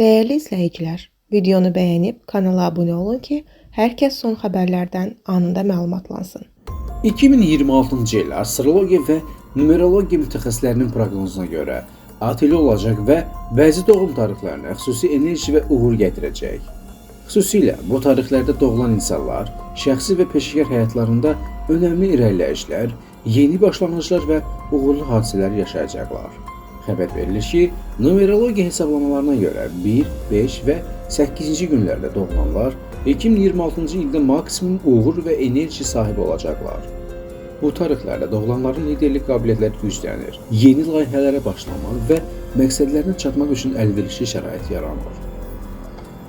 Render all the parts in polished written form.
Dəyərli izləyicilər, videonu bəyənib kanala abunə olun ki, hər kəs son xəbərlərdən anında məlumatlansın. 2026-cı il astrologiya və numerologiya mütəxəssislərinin proqnozuna görə at ili olacaq və bəzi doğum tarixlərinə xüsusi enerji və uğur gətirəcək. Xüsusilə bu tarixlərdə doğulan insanlar şəxsi və peşəkar həyatlarında önəmli irəliləyişlər, yeni başlanğıclar və uğurlu hadisələr yaşayacaqlar. Xəbər verilir ki, numerologiya hesablamalarına görə 1, 5 və 8-ci günlərdə doğulanlar 2026-cı ildə maksimum uğur və enerji sahibi olacaqlar. Bu tarixlərdə doğulanların liderlik qabiliyyətləri güclənir, yeni layihələrə başlamaq və məqsədlərinə çatmaq üçün əlverişli şərait yaranır.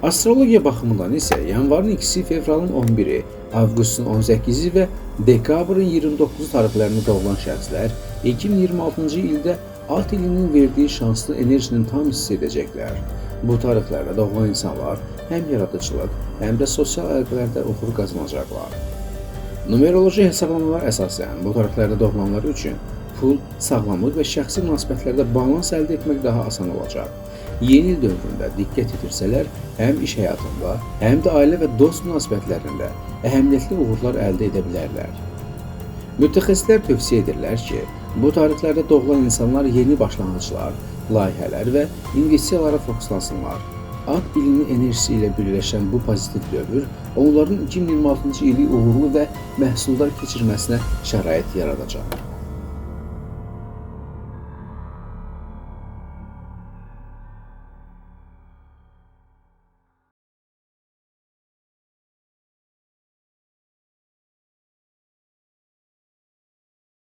Astrologiya baxımından isə yanvarın 2-si, fevralın 11-i, avqustun 18-i və dekabrın 29-u tarixlərində doğulan şəxslər 2026-cı ildə at ilinin verdiyi şanslı enerjinin tam hiss edəcəklər. Bu tarixlərdə doğulan insanlar həm yaradıcılıq, həm də sosial əlaqələrdə uğur qazanacaqlar. Numeroloji hesablamalar əsasən bu tarixlərdə doğulanlar üçün pul, sağlamlıq və şəxsi münasibətlərdə balans əldə etmək daha asan olacaq. Yeni il dövründə diqqət yetirsələr, həm iş həyatında, həm də ailə və dost münasibətlərində əhəmiyyətli uğurlar əldə edə bilərlər. Mütəxəssislər tövsiyə edirlər ki, bu tarixlərdə doğulan insanlar yeni başlanğıclar, layihələr və investisiyalara fokuslansınlar. At ilinin enerjisi ilə birləşən bu pozitiv dövr onların 2026-cı ili uğurlu və məhsuldar keçirməsinə şərait yaradacaq.